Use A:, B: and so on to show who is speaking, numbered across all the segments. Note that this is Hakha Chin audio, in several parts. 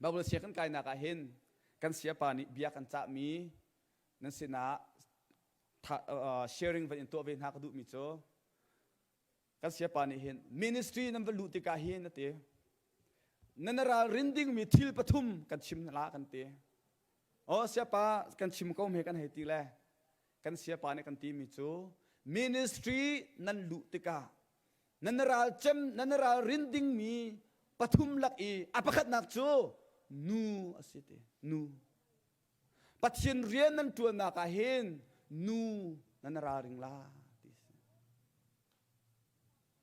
A: Bible sia kan kainak ah hin kan siapa nih bia kan cahmi nan sinah sharing van in tuah ve hna ka duhmi cu kan siapa nih hin ministry nan va luh tikah hin a ti nan ralrin dingmi thil pathum kan chim la kan ti oh siapa kan chim ko hme kan hei ti le kan siapa nih kan timi cu ministry nan luh tikah nan ral cem nan ralrin dingmi pathum lak i a pakhatnak cu nu a si ti nu Pathian rian nan ṭuannak ah hin nu nan ralring la ti si.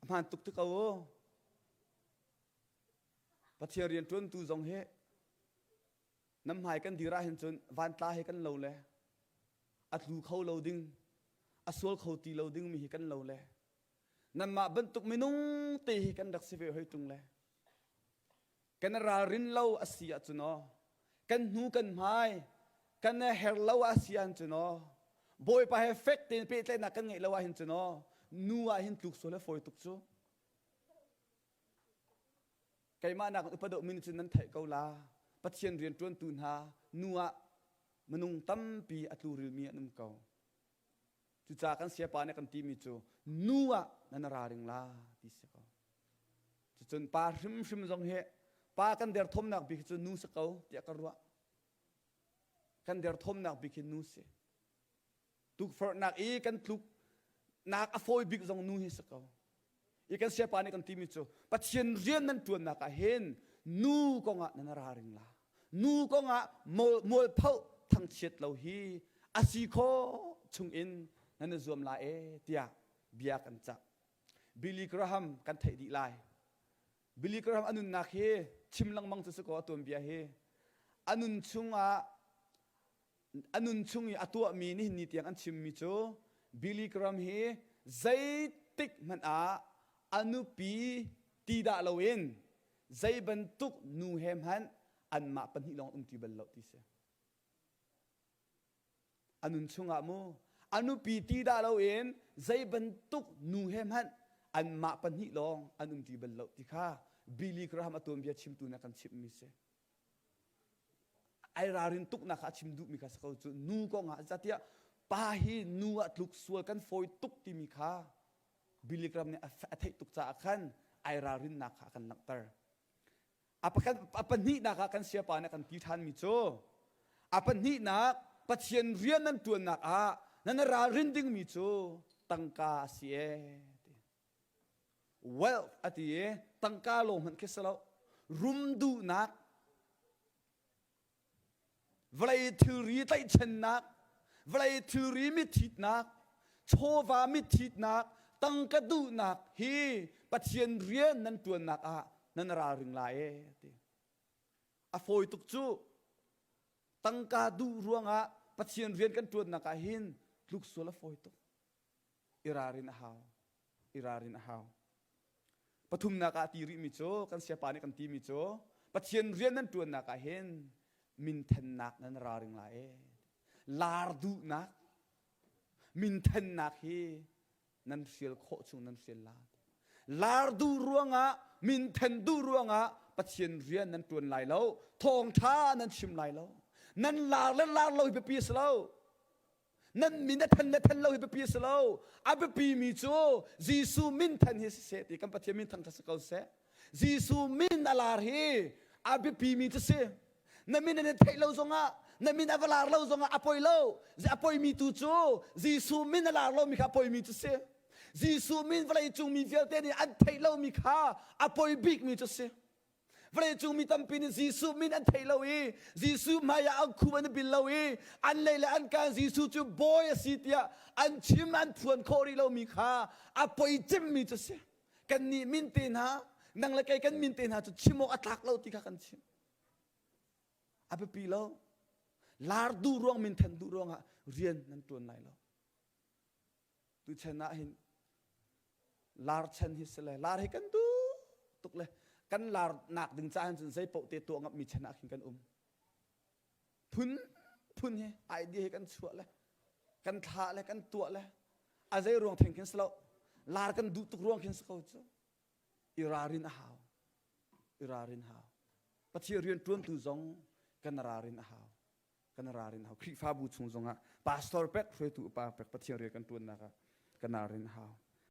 A: A hmaan tuk ti ko u. Pathian rian ṭuantu zong hi nan hmai kan dir ahhin cun vantla he kan lo le a tlu kho lo ding a sual kho ti lo ding mi hi kan lo le nanmah bantuk minung te hi kan rak si ve hoi ṭung le Kan ralrin lo a si ahcun aw, kan hnu kan hmai kan her lo a si ahcun aw, Bawipa he fek tein pehtlaihnak kan ngeih lo ahhin cun aw, nu ah hin tluk sual a fawi tuk cu. Keimah nak upa deuh min cun nan theih ko la. Pathian rian ṭuantu hna nu ah minung tampi a tlurilmi an um ko. Cucaah kan siapa nih kan timi cu nu ah nan ralring la ti si ko. Cucun pa hrimhrim zong hi pa kan derthawmnak bik cu nu si ko tiah ka ruah. Kan derthawmnak bik hi nu si. Tukforhnak i kan tluk nak a fawi bik zong nu hi si ko. I kan siapa nih kan timi cu Pathian rian nan ṭuannak ah hin nu kongah nan ralring la. Nu kongah mualpho thangchiat lo hi a si khawh chungin nan i zuam la e tiah bia kan cah. Billy Graham kan theih dih lai. Billy Graham a nunnak hi chim lengmang cu si kaw a tuanbia hi a nun chungah a nun chung i a tuahmi nihin ni tiang an chimmi cu Billy Graham hi zeitik hmanh ah a nupi ti dah loin zei bantuk nu he hmanh anmah pahnih lawng um ti bal lo ti si. A nun chungah mu a nupi ti dah loin zei bantuk nu he hmanh anmah pahnih lawng an um ti bal lo ti kha Billy Graham a tuanbia chimtu nih a kan chimhmi si. Ai ralrin tuknak kha a chim duhmi kha si ko cu nu kong ah zatiah pa hi nu ah tluk sual kan fawi tuk timi kha Billy Graham nih a theih tuk caah khan ai ralrinnak kha a kan langhter. A pakhat a pahnihnak ah kan siapa nih a kan ti ṭhanmi cu a pahnihnak Pathian rian nan ṭuannak ah nan ralrin dingmi cu tangka a si ee ti. Wealth a ti i tangka lawng hmanh khi si lo rum duhnak Vawlei thilri tlaihchannak, vawlei thilri mithitnak, chawva mithitnak, tangka duhnak hi Pathian rian nan ṭuannak ah nan ralring lai ee ti. A fawi tuk cu. Tangka duh ruangah Pathian rian kan ṭuannak ah hin tluk sual a fawi tuk. I ralrin a hau. I ralrin a hau. Pathumnak ah ti rihmi cu kan siapa nih kan timi cu Pathian rian nan ṭuannak ah hin minthennak nan ralring lai ee. Lar duhnak minthennak hi nan hrial khawh chung nan hrial la. Lar duh ruangah minthen duh ruangah Pathian rian nan ṭuan lai lo, thawngṭha nan chim lai lo. Nan lar le lar lo hi biapi a si lo. Nan min a than le than lo hi biapi a si lo. A biapi mi cu Jesuh min than hi siseh ti kan Pathian min thangṭhat si ko seh. Jesuh min a lar hi a biapi mi cu si. Na min an i theih lo zongah na min a va lar lo zongah a poi lo. A poimi tu cu Jesuh min a lar lomi kha a poimi cu si. Jesuh min vawlei cung mi vialte nih an theih lomi kha a poi bikmi cu si. Vawleicung mi tampi nih Jesuh min an thei lo i Jesuh hmaiah an khum an i bil lo i an lei le an kaan Jesuh cu bawi a si tiah an chim an phuan khawh rih lomi kha a poi cemmi cu si. Kannih min te hna, nang le kei kan min te hna cu chim awk a tlak lo ti kha kan chim. A biapi lo. Lar duh ruang min than duh ruangah rian nan tuan lai lo. Tuchan ah hin lar chan hi si le lar hi kan duh tuk le kan lar nak ding caah cun zei paoh te tuah ngammi chan ah khin kan um. Phun phun hi idea hi kan chuah le kan thlah le kan tuah le a zei ruang theng khin si lo lar kan duh tuk ruang khin si ko cu i ralrin a hau i ralrin hau. Pathian rian ṭuantu zong kan ralrin a hau. Kan ralrin a hau. Khrihfabu chung zongah pastor pek, hruaitu upa pek Pathian rian kan ṭuannak ah kan ralrin a hau.